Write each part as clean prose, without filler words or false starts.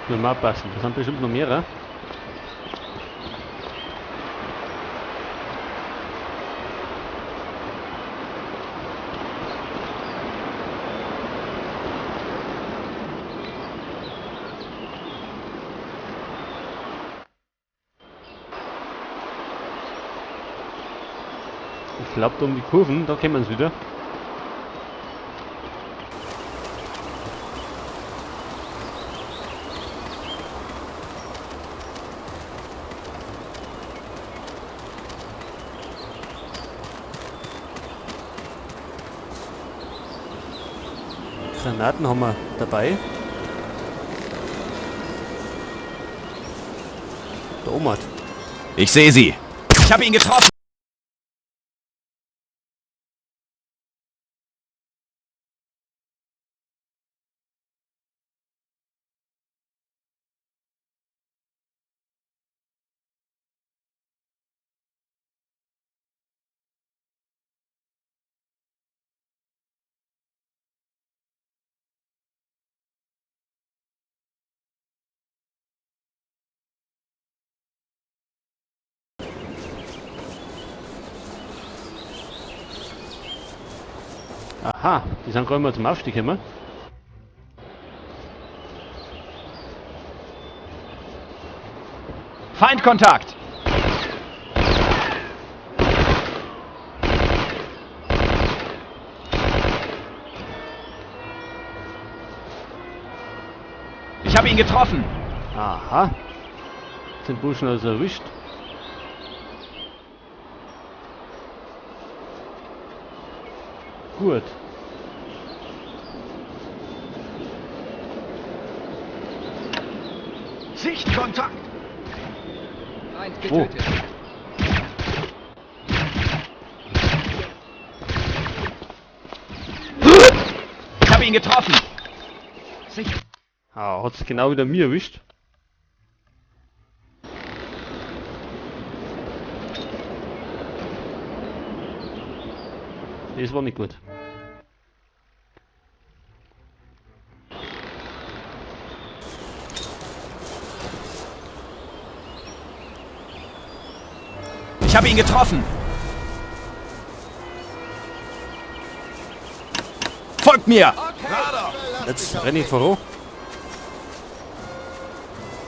Müssen wir aufpassen, da sind bestimmt noch mehrere. Ich glaube, da um die Kurven, da kennen wir es wieder. Granaten haben wir dabei. Der Oma hat. Ich sehe sie. Ich habe ihn getroffen. Aha, die sind gerade mal zum Aufstieg gekommen. Feindkontakt! Ich habe ihn getroffen. Aha. Den Burschen also erwischt. Gut. Sichtkontakt! Feind Wo? getötet. Ich habe ihn getroffen. Sicht. Ah, hat's genau wieder mir erwischt. Das war nicht gut. Ich habe ihn getroffen. Folgt mir! Jetzt renne ich voran.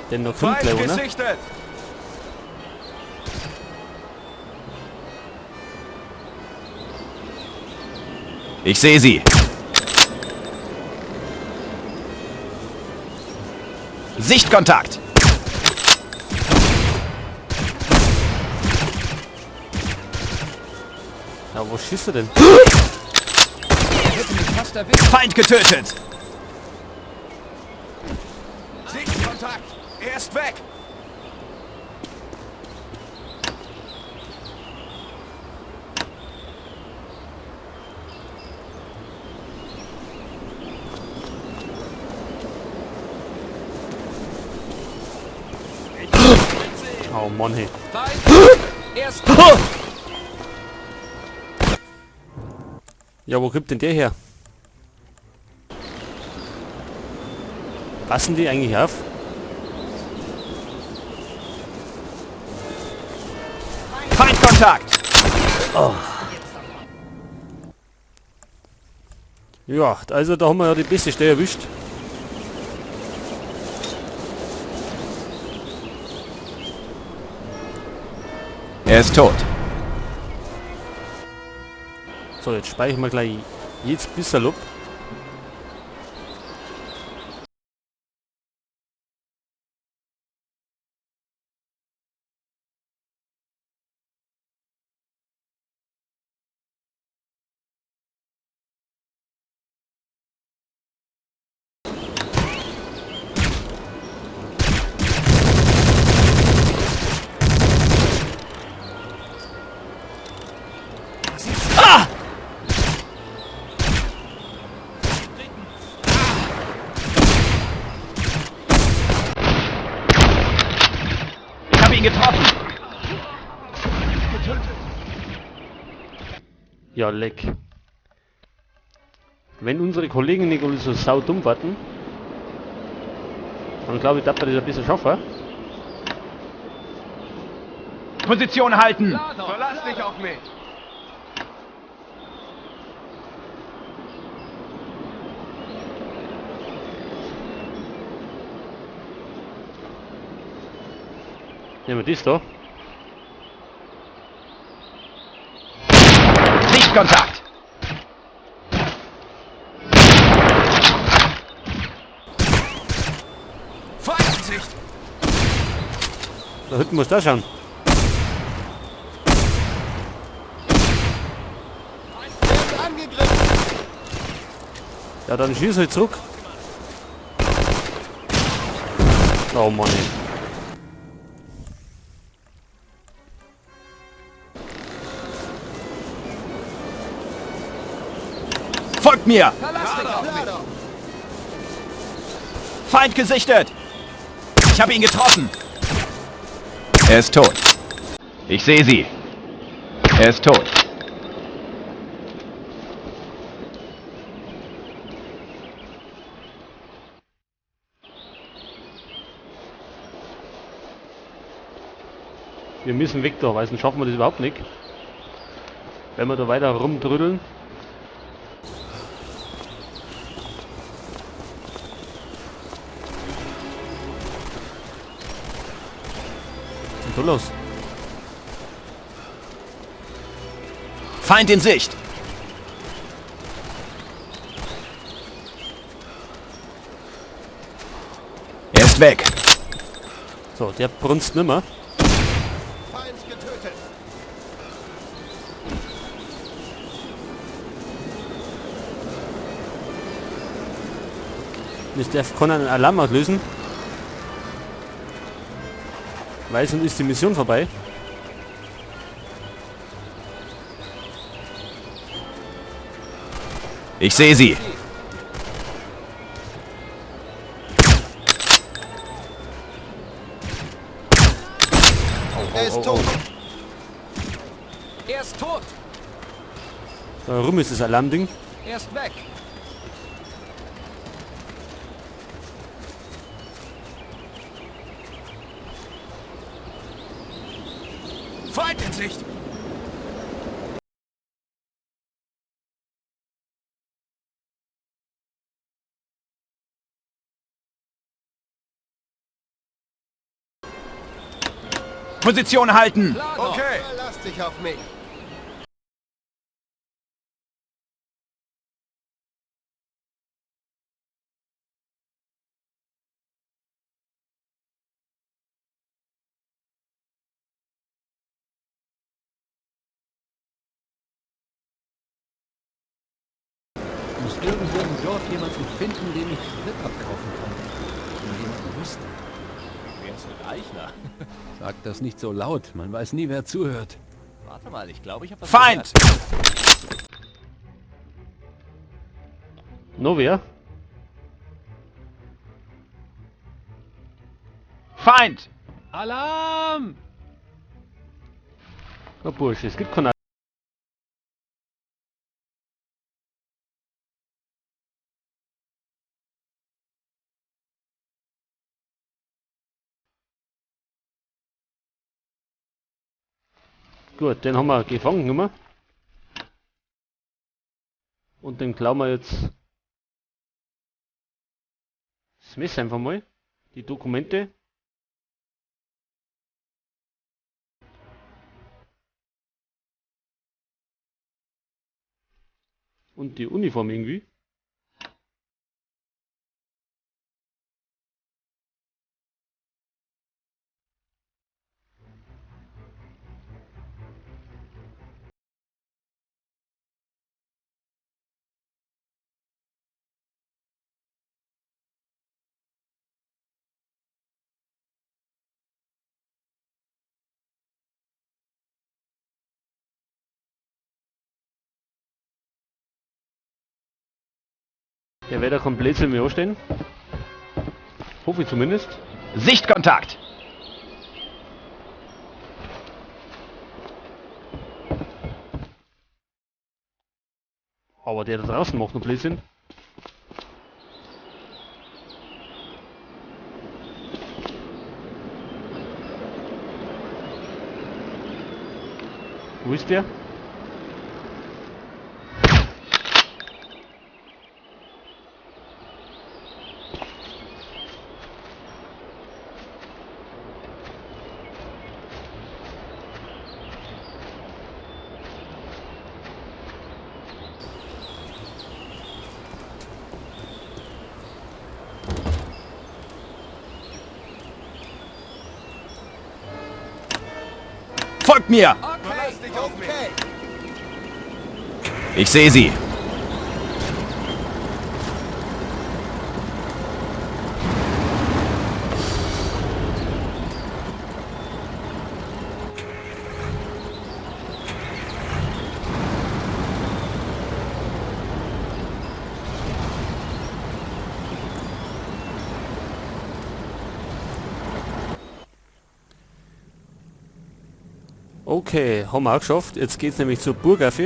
Denn noch kommt gleich einer. gesichtet! Ich sehe sie. Sichtkontakt! Ja, wo schießt er denn? Hätte mich fast erwischt. Feind getötet! Sichtkontakt! Er ist weg! Oh Mann, hey. Feind. Er ist Ja, wo kommt denn der her? Passen die eigentlich auf? Feindkontakt! Oh. Ja, also da haben wir ja die beste Stelle erwischt. Er ist tot. So, jetzt speichern wir gleich jedes bisschen ab. Ich habe ihn getroffen. Ja, leck. Wenn unsere Kollegen nicht alle so saudumm warten. Dann glaube ich, darf man das ein bisschen schaffen. Position halten! Verlass dich auf mich! Nehmen wir das da. Sichtkontakt! Feindensicht! Da hinten muss da schauen. Ja, dann schieß halt zurück. Oh Mann. Ey. Folgt mir! Verlass dich auf mich! Feind gesichtet! Ich habe ihn getroffen! Er ist tot. Ich sehe sie. Er ist tot. Wir müssen weg da, weil sonst schaffen wir das überhaupt nicht. Wenn wir da weiter rumtrödeln. Was ist denn da los? Feind in Sicht! Er ist weg. So, der brunst nimmer. Feind getötet! Das darf keiner einen Alarm auslösen. Weil sonst ist die Mission vorbei. Ich sehe sie. Er ist tot! Er ist tot! Da rum ist das Alarmding. Er ist weg! Feind in Sicht! Position halten! Okay! Verlass dich auf mich! Ich muss irgendwo im Dorf jemanden finden, dem ich Sprit abkaufen kann. Wenn jemanden wüsste. Wer ist mit Eichner? Sag das nicht so laut, man weiß nie, wer zuhört. Warte mal, ich glaube, ich habe was Feind! gehört. No wer? Feind! Alarm! Na Bursche, es gibt keinen Gut, den haben wir gefangen genommen. Und den klauen wir jetzt das Messer einfach mal. Die Dokumente. Und die Uniform irgendwie. Der wird da komplett zu mir anstehen. Hoffe ich zumindest. Sichtkontakt! Aber der da draußen macht noch Blödsinn. Wo ist der? Folgt mir! Verlass dich auf mich. Ich sehe sie. Okay, haben wir auch geschafft. Jetzt geht's nämlich zur Burg auf.